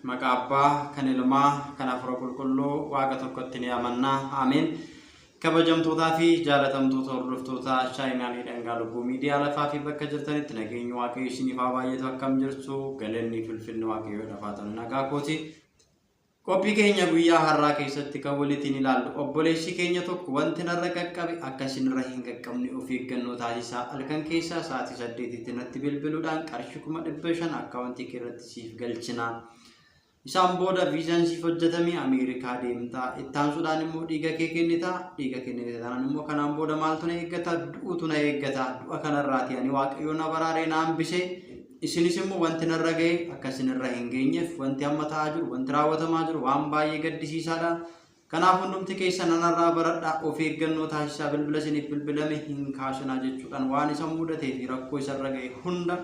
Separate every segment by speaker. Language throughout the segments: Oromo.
Speaker 1: Maqaa Abbaa, kan Ilmaa, kan Hafuura Qulqulluu, Waaqa tokkotti ni amanna. Ameen. Kabajamtootaa fi jaalatamtoota hordoftoota chaayinaalii Dhangaa Lubbuu Miidiyaa lafaa fi bakka jirtanitti nageenyi Waaqayyo isiniif haa baay'atu. Akkam jirtu? Galanni fi ulfinni Waaqayyoodhaaf haa ta'u. Nagaa kooti. Qophii keenya guyyaa har'aa keessatti kan walitiin ilaallu obboleessi keenya tokko wanti narra qaqqabe akka isinirra hin qaqqabne of eeggannoo taasisaa, halkan keessaa sa'aatii 8tti natti bilbiluudhaan qarshii 500,000 akkaawuntii kee irratti siif galchina. Isaan booda viizaan siif hojjetame Ameerikaa deemta. Ittaansuudhaan immoo dhiiga kee kennita. Dhiiga kennite taanaan immoo kanaan booda maaltu na eeggata? Du'utu na eeggata. Du'a kanarraati ani Waaqayyo na baraaree na hambise. Isinis immoo wanti narra ga'e akka isinirra hin geenyeef wanti amma ta'aa jiru, wanti raawwatamaa jiru waan baay'ee gaddisiisaadha. Kanaaf hundumti keessan anarraa baradhaa, of eeggannoo taasisaa, bilbila isiniif bilbilame hin kaasinaa jechuudhaan waan isa mudatee fi rakkoo isarra ga'e hunda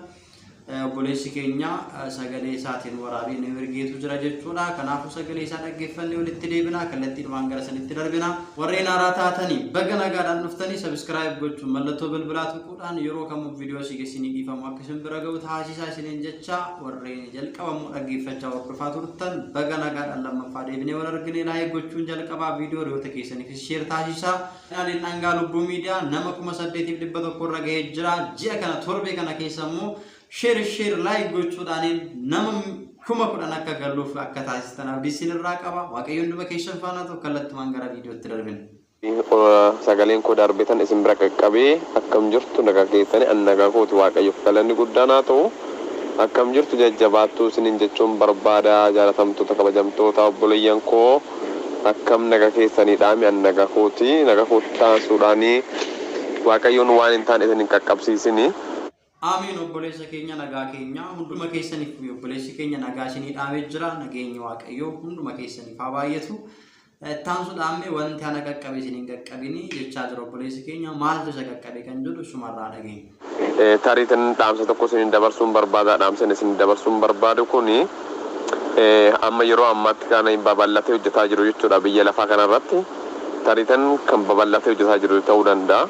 Speaker 1: obboleessi keenya sagalee isaatiin waraabee nu ergeetu jira jechuudha. Kanaafuu sagalee isaa dhaggeeffannee walitti deebina, kallattiidhumaan gara sanitti darbina. Warreen haaraa taatanii baga nagaadhaan dhuftanii, subscribe gochuun mallattoo bilbilaa tuquudhaan yeroo kamuu viidiyoo asii isinii dhiifamu akka isin bira ga'u taasisaa isiniin jecha, warreen jalqabammoo dhaggeeffachaa hordofaa turtan baga nagaadhaan lammaffaa deebinee wal argine. Like gochuun jalqabaa, viidiyoo hiriyoota keessaniifis share taasisaa. Chaayinaaliin Dhangaa Lubbuu Miidiyaa nama 8,100 irra ga'ee jira. Ji'a kana, torbee kana keessa immoo share share like gochuudhaan nama 10,000 akka galuuf akka taasistan abdii isinirraa qaba. Waaqayyo hunduma keessan faana ta'u. Kallattumaan gara viidiyootti darbina.
Speaker 2: Sagaleen koo darbetan isin bira qaqqabee, akkam jirtu? Nagaa keessanii? An nagaa kooti, Waaqayyoof galanni guddaan haa ta'u. Akkam jirtu? Jajjabaattuu isiniin jechuun barbaada. Jaalatamtoota, kabajamtoota obboleeyyan koo, akkam nagaa keessaniidhaami? An nagaa kooti. Nagaa kootti taasisuudhaani Waaqayyoon waan hin taane isin hin qaqqabsiisini.
Speaker 1: Aamiin. Obboleessa keenya, nagaa keenya hunduma keessaniif obboleessi keenya nagaa isinii dhaamee jira. Nageenyi Waaqayyoo hunduma keessaniif haa baay'atu. Ittaansuudhaan wanti ana qaqqabe isin hin qaqqabini jechaa jira obboleessi keenya. Maaltu isa qaqqabe kan jedhu sumarraa dhageenya.
Speaker 2: Tariitiin dhaamsa tokko isin dabarsuun barbaada. Dhaamsa isin dabarsuun barbaadu kuni amma yeroo ammaatti kan babal'atee hojjetaa jiru jechuudha biyya lafaa kanarratti. Tariitan kan babal'atee hojjetaa jiru ta'uu danda'a.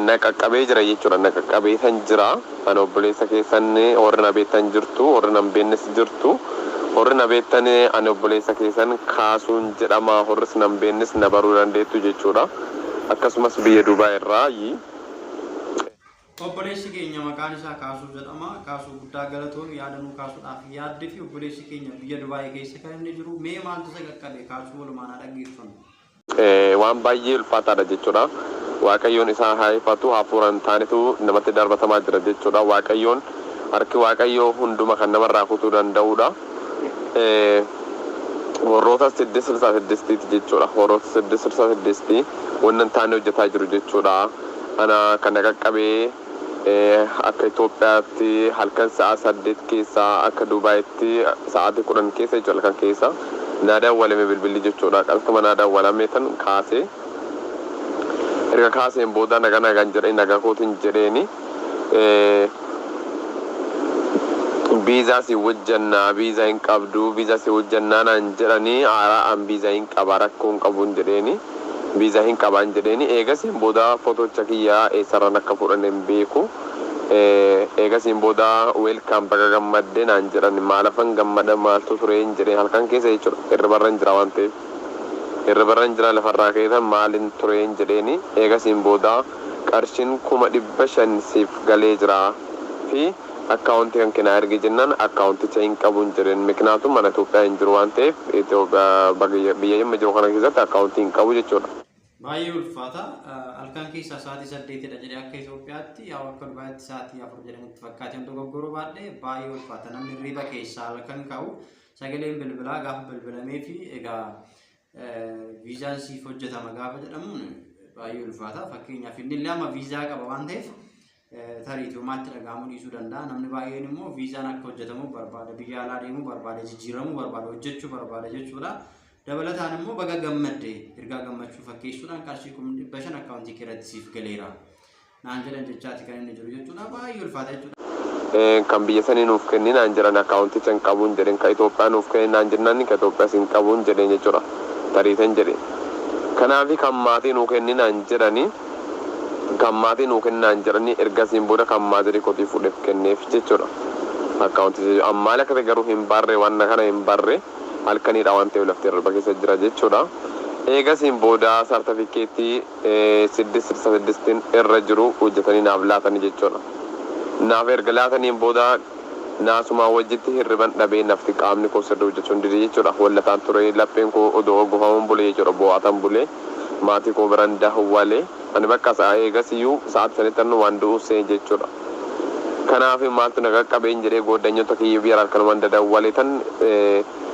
Speaker 2: Na qaqqabee jira jechuudha. Na qaqqabee san jira. Ani obboleessa keessan, warri na beektan jirtu, warri na hin beeknes jirtu. Warri na beektan ani obboleessa keessan Kaasuun jedhama. Warris na hin beeknes na baruu dandeettu jechuudha. Akkasumas biyya Dubaay irraa.
Speaker 1: Obboleessi keenya maqaan isaa Kaasuu jedhama. Kaasuu, guddaa galatoomi yaada nuu kaasuudhaaf yaadde fi obboleessi keenya biyya Dubaay keessa kan inni jiru. Mee maaltu isa qaqqabe Kaasuu walumaan haa dhaggeeffannu.
Speaker 2: Waan baay'ee ulfaataadha jechuudha. Waaqayyoon isaa haa ifatu, hafuura hin taanetu namatti darbatamaa jira jechuudha. Waaqayyoon, harki Waaqayyoo hunduma kan namarraa kutuu danda'udha. Warroota siddist silsaa siddistiiti jechuudha. Warroota siddist silsaa siddistii wanna hin taane hojjetaa jiru jechuudha. Ana kan na qaqqabee akka Itoophiyaatti halkan sa'a 8 keessa, akka Dubaayitti sa'aatii 10 keessa jechuudha, halkan keessa naa dawwalame bilbilli jechuudha. Qaltuma naa dawwalame tan kaasee, erga kaaseen booda naga nagan jedhee, naga kootiin jedheeni, viizaa si hojjannaa, viizaa hin qabdu, viizaa si hojjannaa naan jedhanii, haaraa an viizaa hin qaba, rakkoo hin qabuun jedheeni, viizaa hin qabaan jedheeni. Eegasiin booda fotocha kiyya eessarraan akka fudhan hin beeku. Eegasiin booda "Welcome, baga gammadde" naan jedhan. Maalafan gammada? Maaltu tureen jedheen. Halkan keessa jechuudha, hirribarran jira waan ta'eef, hirribarran jira. Lafarraa keessa maalin tureen jedheeni. Eegasiin booda qarshiin 500,000 siif galee jira fi akkaawuntii kan kee naa ergi jennaan, akkaawunticha hin qabuun jedheen. Miknaatum mana Itoophiyaa hin jiru waan ta'eef, biyya dhimma jiru kana keessatti akkaawuntii hin qabu jechuudha.
Speaker 1: Baay'ee ulfaata. Halkan keessaa sa'aatii 8dha jedhee akka Itoophiyaatti, yaa akka Dubaayitti sa'aatii 4 jedhanitti fakkaate dogoggoruu baadhee, baay'ee ulfaata. Namni hirriba keessaa halkan ka'u sagaleen bilbilaa gaafa bilbilamee fi egaa viizaan siif hojjetama gaafa jedhamuun baay'ee ulfaata. Fakkeenyaaf inni illee amma viizaa qaba waan ta'eef tarii homaatti dhaga'amuu dhiisuu danda'a. Namni baay'een immoo viizaan akka hojjetamu barbaada. Biyya alaa deemuu barbaada, jijjiiramuu barbaada, hojjechuu barbaada jechuudha. Dabalataan immoo baga gammadde ergaa gammachuu fakkeessuudhaan qarshii 500,000 akkaawuntii kee irratti siif galeera naan jedhan jechaati kan inni jiru jechuudha. Baay'ee ulfaata jechuudha.
Speaker 2: Kan biyya sanii nuuf kenni naan jedhan, akkaawunticha hin qabuun jedheen. Kan Itoophiyaa nuuf kenni naan jennaan, kan Itoophiyaas hin qabuun jedheen jechuudha. Tariitan jedhe. Kanaafi kan maatii nuu kenni naan jedhani. Kan maatii nuu kennaan jedhanii ergasiin booda kan maatii kootii fuudheef kenneef jechuudha. Akkaawuntii ammaal akka ta'e garuu hin barre, waan kana hin barre, halkaniidha waan ta'eef laftee irra keessa jira jechuudha. Eegasiin booda sartifikeettii 666 irra jiru hojjetanii naaf laatanii jechuudha. Naaf erga laataniin booda naasumaa wajjitti hirriban dhabee, nafti qaamni koo sirrii hojjechuu hin dide jechuudha. Wallataan ture, lapheen koo odoo gufamuun bule jechuudha. Bo'aatan bule, maatii koo biran dahwalee ani bakka sa'a eegasiyyuu sa'aati sanitti waan du'uuf se'e jechuudha. Kanaaf maaltu na qaqqabeen jedhee gooddanyota kiyya biyya akkanumaan dadawwalee tan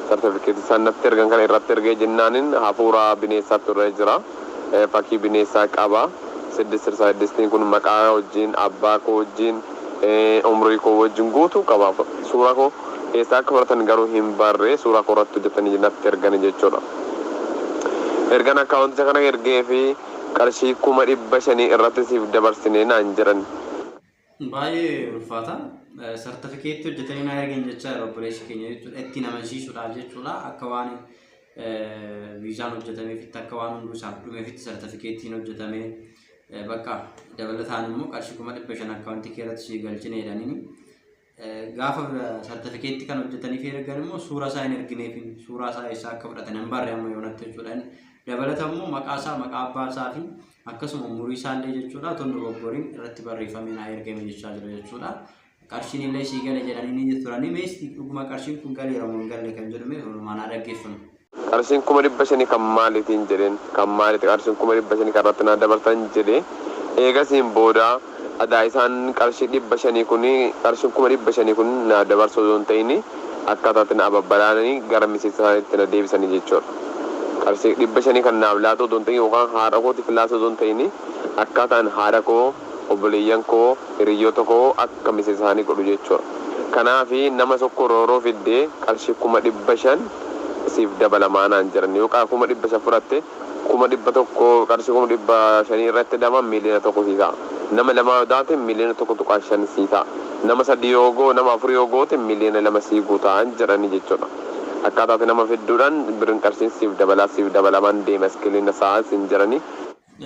Speaker 2: sartifikeetii isaan natti ergan kana irratti ergee jennaanin hafuura bineensaatu irra jira. Fakkii bineensaa qaba. 666 kun maqaa wajjin, abbaa koo wajjin, umrii koo wajjin guutuu qaba. Suura koo eessaa akka fudhatan garuu hin barre, suura koo irratti hojjetanii natti ergani jechuudha. Ergan akkaawunticha kana ergee fi qarshii 500,000 irratti siif dabarsinee naan jedhan.
Speaker 1: Baay'ee ulfaata. Sartifikeettii hojjetanii naa ergan jechaa yeroo obboleessi keenya jechuudha. Ittiin amansiisuudhaaf jechuudha. Akka waan viizaan hojjetameefitti, akka waan hunduu isaaf dhumeefitti sartifikeettiin hojjetamee, bakka dabalataan immoo qarshii 500,000 akkaawuntii kee irratti sii galchine jedhaniini. Gaafa sartifikeettii kan hojjetanii fi ergan immoo suura isaa hin ergineefin, suuraa isaa eessaa akka fudhatan hin barre amma yoonatti jechuudha. Dabalata immoo maqaa isaa, maqaa abbaa isaa fi akkasuma umurii isaa illee jechuudha otoo hin dogoggoriin irratti barreeffamee naa ergame jechaa jira jechuudha. Qarshiin illee sii gale jedhanii ni turanii, meessi dhuguma qarshiin kun galeera moo hin galle kan jedhume maanaa dhaggeeffannu.
Speaker 2: Qarshiin 500,000 kan maaliitiin jedheen, kan maaliiti qarshiin 500,000 kan irratti naa dabartan jedhee. Eegasiin booda adaa isaan qarshii 500 kun, qarshiin 500,000 kun naa dabarsuu osoo hin ta'in akkaataatti na ababbalaanii gara miseensa isaaniitti na deebisanii jechuudha. Qarshii 500 kan naaf laatu osoo hin ta'in yookaan haadha kootiif laatu osoo hin ta'in akkaataan haadha koo, obboleeyyan koo, hiriyoota koo akka miseensa isaanii godhu jechuudha. Kanaaf nama tokko rooroo fiddee qarshii 500,000 siif dabalamaa naan jedhan. Yookaan 500,000 fudhatte, 100,000, qarshii 500,000 irratti dama 1,000,000 sii ta'a. Nama lama yoo taate 1.5 miliyoona sii ta'a. Nama sadii yoo goo, nama afur yoo goote 2 miliyoona sii guutaa jedhanii jechuudha. Akkaataatti nama fidduudhaan birin qarshiin siif dabalaa siif dabalamaan deema iskiliina sa'a siin jedhanii.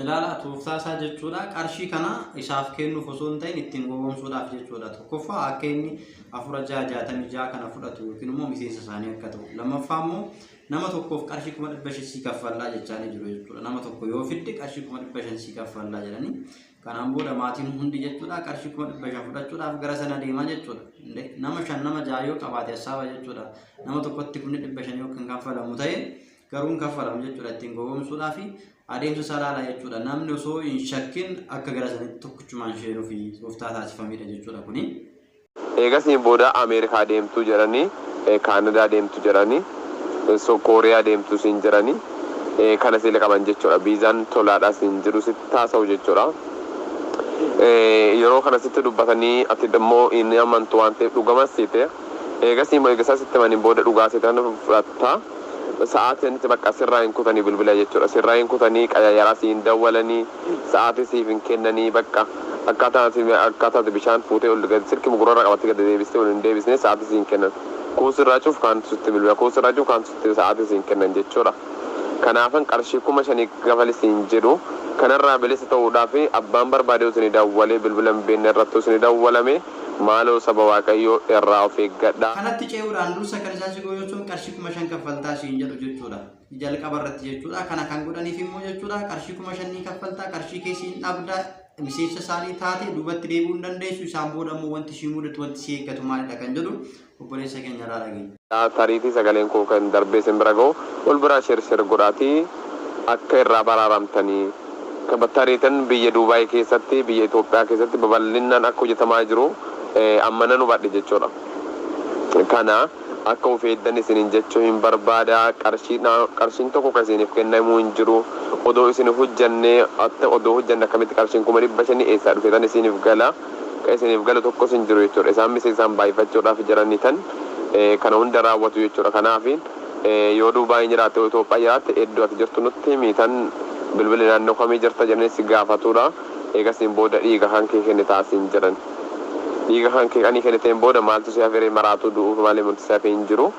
Speaker 1: Ilaala tooftaa isaa jechuudha. Qarshii kana isaaf kennuuf osoo hin ta'in ittiin gowwoomsuudhaaf jechuudha. Tokkoffaa, akka inni afura jaha jaatamii jaha kana fudhatu yookiin immoo miseensa isaanii akka ta'u. Lammaffaa immoo nama tokkoof qarshii 500,000 sii kaffallaa jechaa ni jiru jechuudha. Nama tokko yoo fidde qarshii 500,000 sii kaffallaa jedhanii. Kanaan booda maatiin hundi jechuudha qarshii 500,000 fudhachuudhaaf gara sana deemaa jechuudha. Nama shan, nama jaha yoo qabaate hassaaba jechuudha. Nama tokkotti 500,000 yoo kan kaffalamu ta'e garuu hin kaffalamu jechuudha, ittiin gowwoomsuudhaa fi adeemsa isaa ilaala jechuudha. Namni osoo hin shakkin akka gara sanitti tokkichumaan isheenuu fi tooftaa taasifamedha jechuudha kuni.
Speaker 2: Eegasiin booda Ameerikaa deemtuu jedhanii, Kaanadaa deemtu jedhanii, Kooriyaa deemtu siin jedhanii, kana sila qaban jechuudha. Viizaan tolaadhaa siin jiru sitti taasa'u jechuudha. Yeroo kana sitti dubbatanii ati immoo hin amantu waan ta'eef dhugamas siite. Eegasii immoo eegasaa sitti himaniin booda dhugaa sitan fudhatta. Sa'aatii sanitti bakka sirraa hin kutanii bilbila jechuudha. Sirraa hin kutanii, qayyaraa siin dawwalanii, sa'aatii siif hin kennanii, bakka akkaataa ati bishaan fuutee ol gadi silkii gurrarra qabattee gadi deebistee ol hin deebisnee sa'aatii siin kennan. Kun sirraa cuuf kaantu sitti bilbila, kun sirraa cuuf kaantu sitti sa'aatii siin kennan jechuudha. Kanaafan qarshii 5,000 kafali siin jedhu. Kanarraa bilisa ta'uudhaaf abbaan barbaade isin dawwalee, bilbila hin beekne irratti isin dawwalame, maaloo saba Waaqayyoo irraa of eeggadha.
Speaker 1: Kanatti ce'uudhaan dursa kan isaan si goyochuun qarshii 5,000 kaffaltaa siin jedhu jechuudha. Jalqaba irratti jechuudha. Kana kan godhaniif immoo jechuudha qarshii 5,000 kaffaltaa, qarshii keessi hin dhabda, miseensa isaanii taate duubatti deebi'uu hin dandeessu. Isaan booda immoo wanti si mudatu, wanti si eeggatu maalidha kan jedhu obboleessa keenya irraa dhageenya.
Speaker 2: Tariitii sagaleen koo kan darbee isin bira ga'u ol biraa share share godhaatii akka irraa baraaramtanii. Tariitan biyya Duubaay keessatti, biyya Itoophiyaa keessatti babal'inaan akka hojjetamaa jiru amma nan hubadhe jechuudha. Kana akka of eeggan isiniin jechuu hin barbaada. Qarshiin tokko kan isiniif kennamuu hin jiru. Odoo isin hojjannee, odoo hojjanne akkamitti qarshiin 500,000 eessaa dhufe tan isiniif gala? Kan isiniif galu tokkos hin jiru jechuudha. Isaan miseensaan baay'ifachuudhaaf jiranii tan kana hunda raawwatu jechuudha. Kanaaf yoo Duubaay jiraatte, Itoophiyaa jiraatte, iddoo ati jirtu nutti himi, tan bilbilli naannoo kamii jirta jedhanii si gaafatudha. Eegasiin booda dhiiga kan kee kenne taasiin jedhan. Dhiiga kan kee qanii kenniteen booda maaltu si hafee? Maraatuu du'uuf malee wanti si hafee hin jiru.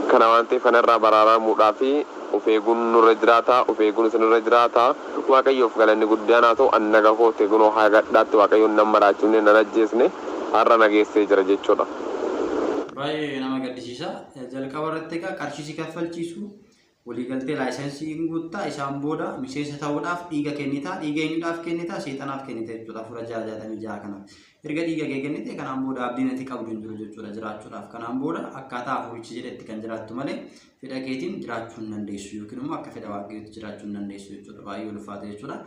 Speaker 2: Kana waan ta'eef kanarraa baraaramuudhaa fi Of eeguun nurra jiraata, of eeguun isinirra jiraata. Waaqayyoof galanni guddaan haa ta'u, an naga koote kunoo hagadhaatti Waaqayyoon nan maraachifne, nan ajjeesne, har'a na geessee jira jechuudha.
Speaker 1: Baay'ee nama gaddisiisa. Jalqaba irratti egaa qarshii si kaffalchiisu, waliigaltee laayisensii hin guuttaa, isaan booda miseensa ta'uudhaaf dhiiga kennitaa, dhiiga eenyudhaaf kennitaa? Seexanaaf kennita jechuudha, hafuura 666 kanaaf. Erga dhiiga kee kennite kanaan booda abdiin ati qabdu hin jiru jechuudha jiraachuudhaaf. Kanaan booda akkaataa hafuurichi jedhetti kan jiraattu malee fedha keetiin jiraachuu hin dandeessu yookiin immoo akka fedha Waaqayyootti jiraachuu hin dandeessu jechuudha. Baay'ee ulfaata jechuudha.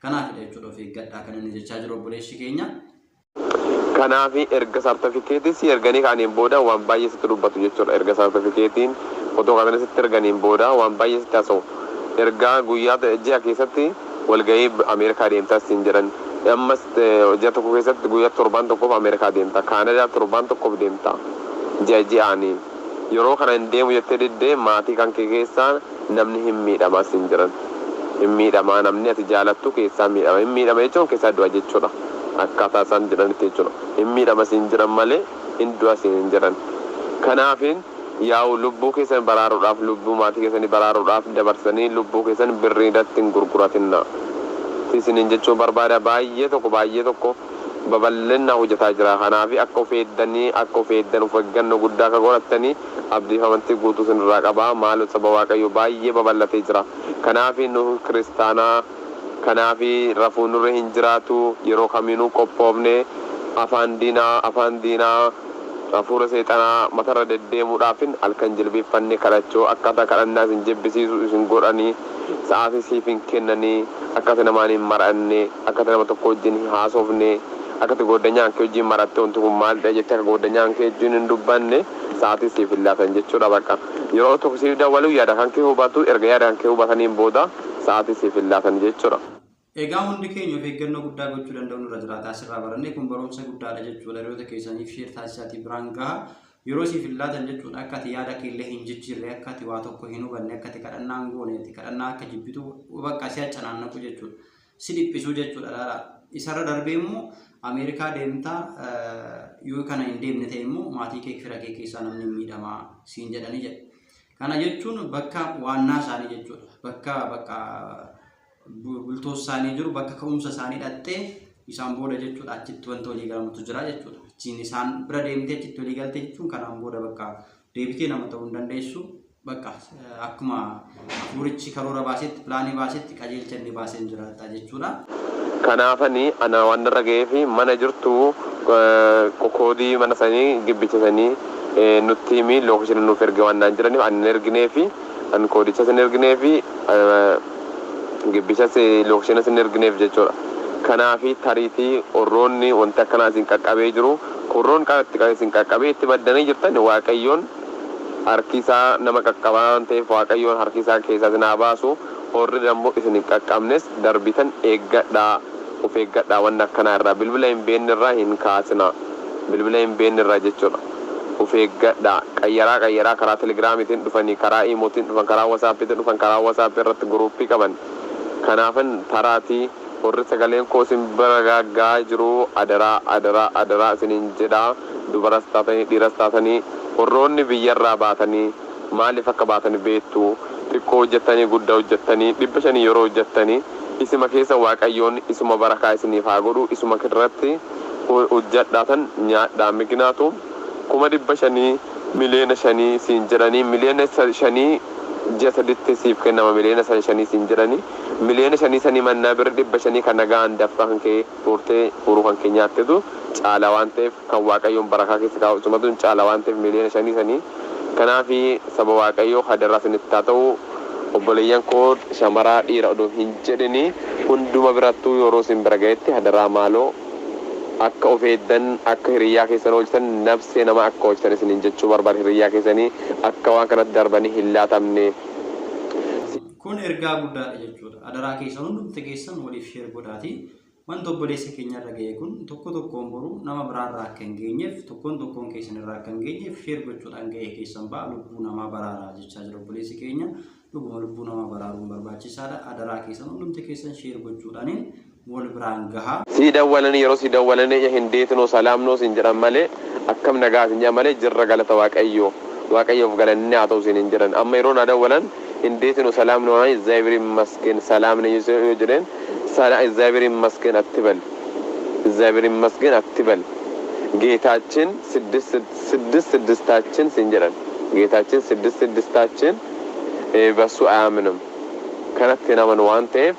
Speaker 1: Kanaafidha jechuudha of eeggadhaa kan inni jechaa jiru obboleessi keenya.
Speaker 2: Kanaaf erga saartifikeetii si erganii ka'aniin booda waan baay'ee sitti dubbatu jechuudha. Erga saartifikeetiin fotoo kaasanii sitti erganiin booda waan baay'ee sitti haasa'u. Ergaa guyyaa ji'a keessatti walgahii Ameerikaa deemtaa siin jedhan. Ammas ji'a tokko keessatti guyyaa torbaan tokkoof Ameerikaa deemta. Kaanadaa torbaan tokkoof deemta. Ji'a ji'aanii. Yeroo kana hin deemu jettee diddee maatii kan kee keessaa namni hin miidhamaa siin jedhan. Hin miidhamaa, namni ati jaalattu keessaa miidhama. Hin miidhama jechuun keessaa du'a jechuudha. Akkaataa isaan jedhanitti jechuudha. Hin miidhama siin jedhan malee hin du'a siin hin jedhan. Kanaafin yaa'u lubbuu keessan baraaruudhaaf, lubbuu maatii keessanii baraaruudhaaf dabarsanii lubbuu keessan birrii irratti hin gurguratinna. Isiniin jechuun barbaada, baay'ee tokko baay'ee tokko babal'inna hojjetaa jira. Kanaaf akka of eeddanii, akka of eeddan, of eeggannoo guddaa akka godhattanii abdiif amantii guutuu isinirraa qaba. Maaloo saba Waaqayyoo, baay'ee babal'atee jira. Kanaaf nu kiristaanaa kanaaf rafuu nurra hin jiraatu, yeroo kamiinuu qophoofne afaan diinaa hafuura seexanaa matarra deddeemuudhaafin halkan jilbeeffanne kadhachuu, akkaataa kadhannaa isin jibbisiisu isin godhanii, sa'aatii siif hin kennanii, akkati namaan hin maranne, akkati nama tokko wajjin hin haasofne, akkati gooddanyaan kee wajjin maratte wanti kun maalidha jettee akka gooddanyaan kee wajjin hin dubbanne sa'aatii siif hin laatan jechuudha. Bakka yeroo tokko siif dawwaluu yaada kan kee hubatu, erga yaada kan kee hubataniin booda sa'aatii siif hin laatan jechuudha.
Speaker 1: Egaa hundi keenya of eeggannoo guddaa gochuu danda'u nurra jiraata. Asirraa barannee kun barumsa guddaadha jechuudha. Hiriyoota keessaniif share taasisaatii biraan gaha. Yeroo siif hin laatan jechuudha, akka ati yaada keellee hin jijjiirre, akka ati waa tokko hin hubanne, akka ati kadhannaa hin goone, ati kadhannaa akka jibbitu bakka si accanaannaqu jechuudha. Si dhiphisuu jechuudha laala. Isarra darbee immoo Ameerikaa deemtaa, yoo kana hin deemne ta'e immoo maatii kee, fira kee keessaa namni hin miidhamaa siin jedhanii jedha. Kana jechuun bakka waannaa isaanii jechuudha. Bakka bultoo isaanii jiru, bakka ka'umsa isaanii dhattee isaan booda jechuudha achitti wanta walii galamutu jira jechuudha. Achiin isaan bira deemtee achitti walii galtee jechuun kanaan booda bakka deebitee nama ta'uu hin dandeessu. Bakka akkuma hafuurichi karoora baasetti, pilaanii baasetti, qajeelcha inni baasee hin jiraata jechuudha.
Speaker 2: Kanaafani ana waan irra ga'ee fi mana jirtu koodii mana sanii gibbicha sanii nutti himi, location nuuf erge waan naan jiraniif ani hin erginee fi an koodicha sin erginee fi gibbichas location sin ergineef jechuudha. Kanaafi tariitii warroonni wanti akkanaa isin qaqqabee jiru, warroon isin qaqqabee itti baddanii jirtan, Waaqayyoon harki isaa nama qaqqabaa waan ta'eef Waaqayyoon harki isaa keessaa isin haa baasu. Warri dammoo isin hin qaqqabnes darbitan eeggadhaa, of eeggadhaa, wanni akkanaa irraa, bilbila hin beekne irraa hin kaasina, bilbila hin beekne irraa jechuudha. Of eeggadhaa, qayyaraa qayyaraa, karaa Telegiraamiitiin dhufanii, karaa Iimootiin dhufan, karaa WhatsAppiitiin dhufan, karaa WhatsAppii irratti guruuppii qaban. Kanaafan taraatii warri sagaleen koo isin bira gaaggaa jiru, adaraa adaraa adaraa isiniin jedhaa, dubaras taatanii dhiiras taatanii, warroonni biyyarraa baatanii maaliif akka baatanii beektu. Xiqqoo hojjettanii, guddaa hojjettanii, 500 yeroo hojjettanii isima keessa Waaqayyoon isuma barakaa isiniif haa godhu, isuma irratti hojjedhaatan nyaadhaa. Mikinaatu 500,000, 5,000,000 siin jedhanii, 5,000,000 ji'a 3tti siif kennama, 5,000,000 siin jedhanii, 5,000,000 sanii mannaa birri 500 kan nagaan dafqa kan kee fuurtee furuu kan kee nyaattetu caala waan ta'eef, kan Waaqayyoon barakaa keessa kaa'u isumatu caala waan ta'eef 5,000,000 sanii. Kanaafi saba Waaqayyoo, hadaraa isinitti haa ta'u, obboleeyyan koo shamaraa dhiira odoo hin jedhini hunduma birattuu yeroo isin bira ga'etti hadaraa maaloo akka of eeddan, akka hiriyyaa keessan oolchitan, nafsee nama akka oolchitan isiniin jechuu barbaada, hiriyyaa keessanii akka waan kanatti darbanii hin laatamne.
Speaker 1: Kun ergaa guddaadha jechuudha. Adaraa keessan, hundumti keessan waliif share godhaati. Wanta obboleessa keenya irra ga'e kun tokko tokkoon boruu nama biraarraa akka hin geenyeef, tokkoon tokkoon keessan irraa akka hin geenyeef share gochuudhaan ga'ee keessan ba'a, lubbuu namaa baraaraa jechaa jira obboleessi keenya. Dhuguma lubbuu namaa baraaruun barbaachisaadha. Adaraa keessan, hundumti keessan share gochuudhaaniin wal biraan gahaa.
Speaker 2: Sii dawwalanii, yeroo sii dawwalanii hin deetinoo salaamnoo siin jedhan malee, akkam nagaa siin jedhan malee, jirra galata Waaqayyoo, Waaqayyoof galanni haa ta'u siin hin jedhan. Amma yeroo na dawwalan እንዴት ነው ሰላም ነው? አይ እግዚአብሔር ይመስገን ሰላም ነኝ yoo jedheen እግዚአብሔር ይመስገን አትበል፣ እግዚአብሔር ይመስገን አትበል። ጌታችን ስድስት ስድስት ስድስታችን siin jedhan ጌታችን ስድስት ስድስታችን በሱ አያምንም kanatti hin amanu waan ta'eef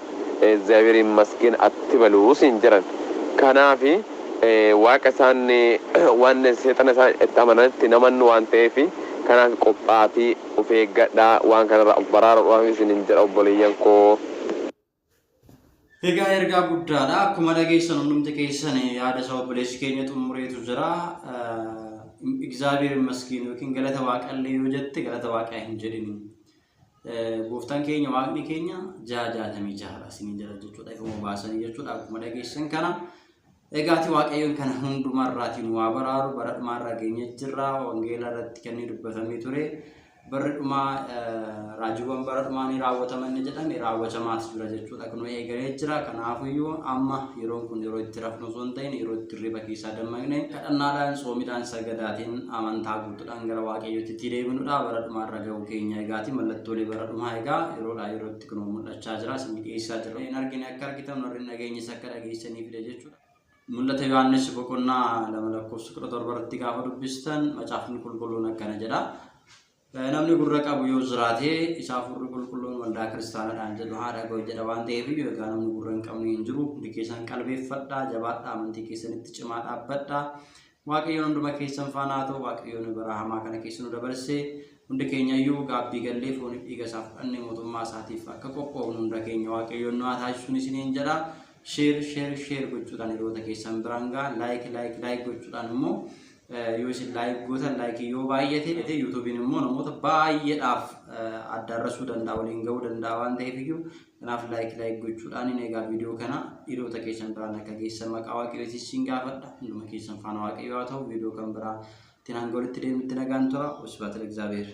Speaker 2: እግዚአብሔር ይመስገን አትበሉ siin jedhan. Kanaafi waaqa isaan waan seexana isaan itti amananitti hin amannu waan ta'eef kanaaf qophaatii of eeggadhaa waan kanarraa of baraaruudhaaf isinin jedha obboleeyyan koo.
Speaker 1: Egaa ergaa guddaadha. Akkuma dhageessan hundumti keessan yaada isaa obboleessi keenya xumureetu jira. እግዚአብሔር ይመስገን yookiin galata waaqallee yoo jette galata waaqaa hin jedhini. Gooftaan keenya waaqni keenya 666dha isinii jala jechuudha. Ifuma baasanii jechuudha. Akkuma dhageessan kana. Egaati Waaqayyoon kana hundumarraatiin waa baraaru bara dhumaarraa geenye jirra. Wangeela irratti kan inni dubbatamee ture. Barri dhumaa raajiiwwan bara dhumaa ni raawwataman ni jedhame raawwatamaas jira jechuudha. Kun eegalee jira. Kanaafiyyuu amma yeroon kun yeroo itti rafnu osoo hin ta'in yeroo itti hirriba keessaa dammaqne kadhannaadhaan soomiidhaan sagadaatiin amantaa guutuudhaan gara Waaqayyootti itti deebinudha. Bara dhumaarra ga'uu keenya egaati mallattoolee bara dhumaa egaa yeroodhaa yerootti kun mul'achaa jira. Isin dhiyeessaa jira. Hin argine akka argitan warri hin dhageenyes akka dhageessanii fide jechuudha. Mul'ata Yohaannis boqonnaa 2 lakkoofsa 17 irratti gaafa dubbistan macaafni qulqulluun akkana jedha. Namni gurra qabu yoo jiraate isa hafuurri qulqulluun waldaa kiristaanaadhaan jedhu haa dhaga'u jedha waan ta'eef iyyuu egaa namni gurra hin qabne hin jiru. Hundi keessan qalbeeffadhaa, jabaadhaa, amantii keessanitti cimaa dhaabbadhaa. Waaqayyoon hunduma keessan faana haa ta'u. Waaqayyoon bara hamaa kana keessa nu dabarsee hundi keenya iyyuu gaabbii gallee fooniif dhiiga isaa fudhannee mootummaa isaatiif akka qophoofnu hunda keenya Waaqayyoon nu haa taasisuun isiniin jedha. Share share share gochuudhaan hiriyoota keessan biraan ga'a. Like like like gochuudhaan immoo yoo isin like gootan like yoo baay'ate YouTubeiin immoo namoota baay'eedhaaf addaarrasuu danda'a waliin ga'uu danda'a waan ta'eef iyyuu kanaaf like like gochuudhaan inni egaa viidiyoo kana hiriyoota keessan biraan akka geessan maqaa Waaqayyootiin isin gaafadha. Hunduma keessan faana Waaqayyoo haa ta'u. Viidiyoo kan biraa ittiin hanga walitti deemnutti nagaan tura. ወስብሐት ለእግዚአብሔር.